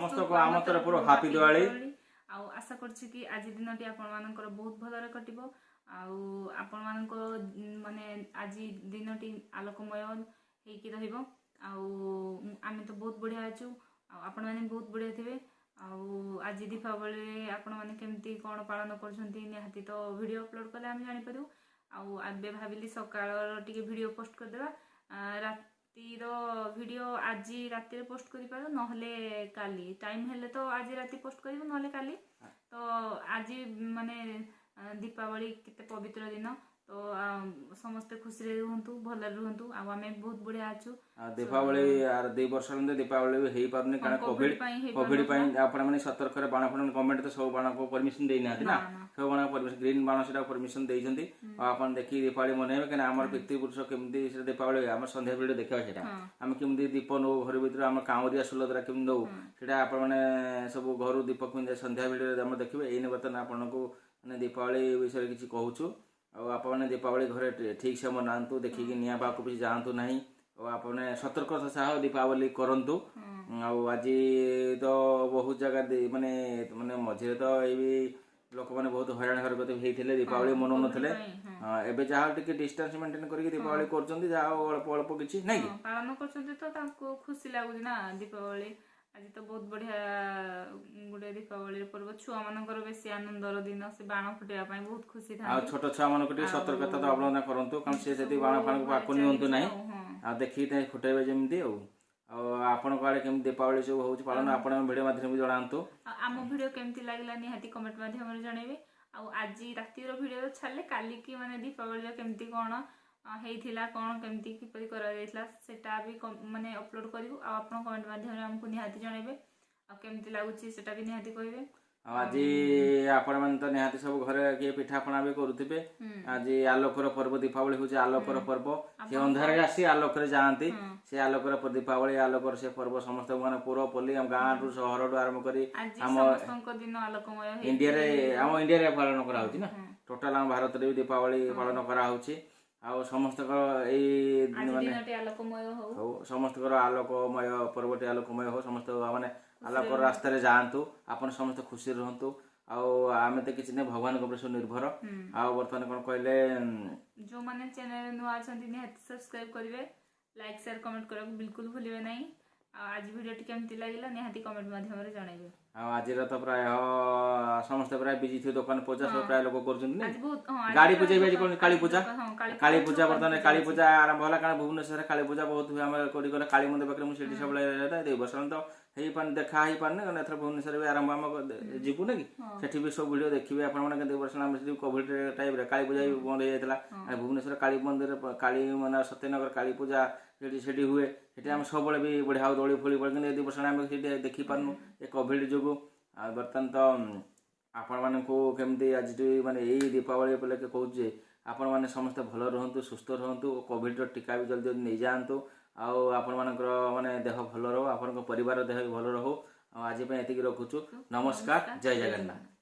ସମସ୍ତଙ୍କୁ ଆମ ତରଫରୁ ହାପି ଦିୱାଲି। ଆଉ ଆଶା କରୁଛି କି ଆଜି ଦିନଟି ଆପଣମାନଙ୍କର ବହୁତ ଭଲରେ କଟିବ ଆଉ ଆପଣମାନଙ୍କ ମାନେ ଆଜି ଦିନଟି ଆଲୋକମୟ ହେଇକି ରହିବ। ଆଉ ଆମେ ତ ବହୁତ ବଢ଼ିଆ ଅଛୁ, ଆଉ ଆପଣମାନେ ବହୁତ ବଢ଼ିଆ ଥିବେ। ଆଉ ଆଜି ଦୀପାବଳିରେ ଆପଣମାନେ କେମିତି କ'ଣ ପାଳନ କରୁଛନ୍ତି, ନିହାତି ତ ଭିଡ଼ିଓ ଅପଲୋଡ଼ କଲେ ଆମେ ଜାଣିପାରିବୁ। ଆଉ ଏବେ ଭାବିଲି ସକାଳର ଟିକେ ଭିଡ଼ିଓ ପୋଷ୍ଟ କରିଦେବା। ରାତିର ଭିଡ଼ିଓ ଆଜି ରାତିରେ ପୋଷ୍ଟ କରିପାରୁ, ନହେଲେ କାଲି ଟାଇମ୍ ହେଲେ ତ ଆଜି ରାତି ପୋଷ୍ଟ କରିବୁ, ନହେଲେ କାଲି। ତ ଆଜି ମାନେ ଦୀପାବଳି କେତେ ପବିତ୍ର ଦିନ, ତ ସମସ୍ତେ ଖୁସିରେ ରୁହନ୍ତୁ, ଭଲରେ ରୁହନ୍ତୁ। ଆଉ ଆମେ ବହୁତ ବଢ଼ିଆ ଅଛୁ। ଆଉ ଦୀପାବଳି ଆର 2 ବର୍ଷ ହେଲାଣି ଦୀପାବଳି ବି ହେଇପାରୁନି, କାରଣ କୋଭିଡ କୋଭିଡ ପାଇଁ କୋଭିଡ ପାଇଁ। ହେଇପାରୁନଥିଲା। ଆପଣ ମାନେ ସତର୍କରେ ବାଣ ଫାଣ, ଗଭର୍ଣ୍ଣମେଣ୍ଟ ତ ସବୁ ବାଣକୁ ପରମିଶନ ଦେଇନାହାନ୍ତି ନା। ନା। ସବୁ ବାଣ ପରମିଶନ, ଗ୍ରୀନ ବାଣ ସେଟା ପରମିଶନ ଦେଇଛନ୍ତି। ଆଉ ଆପଣ ଦେଖିକି ଦୀପାବଳି ମନେଇବେ, କାହିଁକିନା ଆମର ପିତୃପୁରୁଷ କେମିତି ସେଟା ଦୀପାବଳି ହୁଏ, ଆମ ସନ୍ଧ୍ୟା ଭିଡ଼ିଓ ଦେଖିବା ସେଟା। ଆମେ କେମିତି ଦୀପ ନଉ ଘର ଭିତରେ, ଆମ କାଉଁରିଆ ସୋଲ ଦ୍ୱାରା କେମିତି ନଉ, ସେଟା ଆପଣମାନେ ସବୁ ଘରୁ ଦୀପ କେମିତି ସନ୍ଧ୍ୟା ଭିଡ଼ିଓରେ ଆମର ଦେଖିବେ। ଏଇନେ ବର୍ତ୍ତମାନ ଆପଣଙ୍କୁ ମାନେ ଦୀପାବଳି ବିଷୟରେ କିଛି କହୁଛୁ। ଆଉ ଆପଣମାନେ ଦୀପାବଳି ଘରେ ଠିକ୍ ସେ ମନାନ୍ତୁ, ଦେଖିକି ନିଆଁ ପାଖକୁ କିଛି ଯାଆନ୍ତୁ ନାହିଁ। ଆଉ ଆପଣ ସତର୍କତା ସହ ଦୀପାବଳି କରନ୍ତୁ। ଆଉ ଆଜି ତ ବହୁତ ଜାଗା ମାନେ ମାନେ ମଝିରେ ତ ଏଇ ବି ଲୋକମାନେ ବହୁତ ହଇରାଣ ହରକତ ହେଇଥିଲେ, ଦୀପାବଳି ମନଉନଥିଲେ। ପାଇଁ, ହଁ। ହଁ, ଏବେ ଯାହା ହଉ ଟିକେ ଡିଷ୍ଟାନ୍ସ ମେଣ୍ଟେନ କରିକି ଦୀପାବଳି କରୁଛନ୍ତି, ଯାହା ହଉ ଅଳ୍ପ ଅଳ୍ପ କିଛି ନାଇଁ କି। ହଁ, ପାଳନ କରୁଛନ୍ତି ତ ତାଙ୍କୁ ଖୁସି ଲାଗୁଛି ନା। ଦୀପାବଳି ଆଜି ତ ବହୁତ ବଢିଆ ଗୋଟେ ଦୀପାବଳିର ପର୍ବ। ଛୁଆ ମାନଙ୍କର ବେଶୀ ଆନନ୍ଦର ଦିନ, ସେ ବାଣ ଫୁଟେଇବା ପାଇଁ ବହୁତ ଖୁସି ଆଉ ଥାନ୍ତି। ଛୋଟ ଛୁଆ ମାନଙ୍କୁ ଟିକେ ସତର୍କତା ତ ଅବଲମ୍ବନ କରନ୍ତୁ, କାରଣ ସେ ଯଦି ବାଣ ଫାଣକୁ ଘରେ ପାଖକୁ ନିଅନ୍ତୁ ଚାଲିଛି ନାହିଁ। ଆଉ, ହଁ। ଆଉ ଦେଖିକି ତାକୁ ଫୁଟେଇବେ ଯେମିତି। ଆଉ ଆଉ ଆପଣଙ୍କ ଆଡ଼େ କେମିତି ଦୀପାବଳି ସବୁ ହଉଛି ପାଳନ, ଆପଣ ଭିଡ଼ିଓ ମାଧ୍ୟମରେ ବି ଜଣାନ୍ତୁ। ଆଉ ଆମ ଭିଡ଼ିଓ କେମିତି ଲାଗିଲା, ନିହାତି କମେଣ୍ଟ ମାଧ୍ୟମରେ ଜଣେଇବେ। ଆଉ ଆଜି ରାତିର ଭିଡ଼ିଓ ଛାଡ଼ିଲେ କାଲିକି ମାନେ ଦୀପାବଳିର କେମିତି କ'ଣ ହେଇଥିଲା, କ'ଣ କେମିତି କିପରି କରାଯାଇଥିଲା, ସେଟା ବି ମାନେ ଅପଲୋଡ଼ କରିବୁ। ଆଉ ଆପଣ କମେଣ୍ଟ ମାଧ୍ୟମରେ ଆମକୁ ନିହାତି ଜଣେଇବେ, ଆଉ କେମିତି ଲାଗୁଛି ସେଟା ବି ନିହାତି କହିବେ। ଆଉ ଆଜି ଆପଣମାନେ ତ ନିହାତି ସବୁ ଘରେ କିଏ ପିଠାପଣା ବି କରୁଥିବେ। ଆଜି ଆଲୋକର ପର୍ବ, ଦୀପାବଳି ହଉଛି ଆଲୋକର ପର୍ବ। ସେ ଅନ୍ଧାରରେ ଆସି ଆଲୋକରେ ଯାଆନ୍ତି। ସେ ଆଲୋକର ଦୀପାବଳି, ଆଲୋକର ସେ ପର୍ବ ସମସ୍ତଙ୍କୁ ମାନେ ପୁର ପଲ୍ଲୀ, ଆମ ଗାଁଠୁ ସହରଠୁ ଆରମ୍ଭ କରି ଆଜି ଆମ ସମସ୍ତଙ୍କ ଦିନ ଆଲୋକମୟ ହେଇ ଇଣ୍ଡିଆରେ, ଆମ ଇଣ୍ଡିଆରେ ପାଳନ କରାହଉଛି ନା, ଟୋଟାଲ ଆମ ଭାରତରେ ବି ଦୀପାବଳି ପାଳନ କରାହଉଛି। ଆଉ ସମସ୍ତଙ୍କର ଏଇ ଆଜି ମାନେ ଦିନଟି ଆଲୋକମୟ ହଉ। ହଉ, ସମସ୍ତଙ୍କର ଆଲୋକମୟ ପର୍ବଟି ଆଲୋକମୟ ହଉ। ସମସ୍ତେ ମାନେ ଆଲୋକର ରାସ୍ତାରେ ଯାଆନ୍ତୁ, ଆପଣ ସମସ୍ତେ ଖୁସିରେ ରୁହନ୍ତୁ। ଆଉ ଆମେ ତ କିଛି ନାହିଁ, ଭଗବାନଙ୍କ ଉପରେ ସବୁ ନିର୍ଭର। ଆଉ ବର୍ତ୍ତମାନ କଣ କହିଲେ ଯୋଉମାନେ ଚ୍ୟାନେଲ ନୂଆ ଅଛନ୍ତି, ନିହାତି ସବସ୍କ୍ରାଇବ କରିବେ, ଲାଇକ୍, ସେୟାର, କମେଣ୍ଟ କରିବାକୁ ବିଲକୁଲ ଭୁଲିବେ ନାହିଁ। ଆଉ ଆଜି ଭିଡ଼ିଓଟି କେମିତି ଲାଗିଲା, ନିହାତି କମେଣ୍ଟ ମାଧ୍ୟମରେ ଜଣାଇବେ। ଆଉ ଆଜିର ତ ପ୍ରାୟ ସମସ୍ତେ ପ୍ରାୟ ବିଜି ଥିବେ, ଦୋକାନ ପୂଜା ସବୁ ପ୍ରାୟ ଲୋକ କରୁଛନ୍ତି ନା। ଆଜି ବହୁତ, ହଁ, ଆଜି ଗାଡି ପ୍ରାୟ ପୂଜା ବି ଆଜି କଣ କାଳୀ ପୂଜା। ହଁ, କାଳୀ କାଳୀ ପୂଜା ଦୋକାନ ବର୍ତ୍ତମାନ ପୂଜା କାଳୀ ଅଛି। ପୂଜା ଆରମ୍ଭ ହେଲା, କାରଣ ଭୁବନେଶ୍ୱରରେ କାଳୀ ପୂଜା ବହୁତ ହୁଏ। ଆମର କୋଉଠି ଗଲେ କାଳୀ ମନ୍ଦିର ପାଖରେ ମୁଁ ସେଠି ସବୁବେଳେ ରହେ। 2 ବର୍ଷ ହେଲା ତ ହେଇପାରୁନି, ଦେଖା ହେଇପାରୁନି, କାରଣ ଏଥର ଭୁବନେଶ୍ୱରରେ ବି ଆରମ୍ଭ ଆମ ଯିବୁ ନା କି, ସେଠି ବି ସବୁ ଭିଡ଼ିଓ ଦେଖିବେ ଆପଣମାନେ। 2 ବର୍ଷ ହେଲା ଆମେ ସେଠି କୋଭିଡ ଟାଇମରେ କାଳୀ ପୂଜା ବି ବନ୍ଦ ହେଇଯାଇଥିଲା। ଆଉ ଭୁବନେଶ୍ୱର କାଳୀ ମନ୍ଦିର, କାଳୀ ମାନେ ସତ୍ୟନଗର କାଳୀ ପୂଜା ସେଠି ହୁଏ। ସେଠି ଆମେ ସବୁବେଳେ ବି ବଢ଼ିଆ ହଉ, ଦୋଳି ଫୋଳି ପଡ଼େ। କିନ୍ତୁ ଏ 2 ବର୍ଷ ହେଲା ଆମେ ସେଠି ଦେଖିପାରୁନୁ ଏ କୋଭିଡ ଯୋଗୁଁ। ଆଉ ବର୍ତ୍ତମାନ ତ ଆପଣମାନଙ୍କୁ କେମିତି ଆଜି ମାନେ ଏଇ ଦୀପାବଳି ଉପଲକ୍ଷେ କହୁଛି ଯେ ଆପଣମାନେ ସମସ୍ତେ ଭଲ ରୁହନ୍ତୁ, ସୁସ୍ଥ ରୁହନ୍ତୁ, କୋଭିଡର ଟୀକା ବି ଜଲ୍ଦି ଜଲ୍ଦି ନେଇଯାଆନ୍ତୁ। ଆଉ ଆପଣମାନଙ୍କର ମାନେ ଦେହ ଭଲ ରହୁ, ଆପଣଙ୍କ ପରିବାର ଦେହ ବି ଭଲ ରହୁ। ଆଉ ଆଜି ପାଇଁ ଏତିକି ରଖୁଛୁ। ନମସ୍କାର, ଜୟ ଜଗନ୍ନାଥ।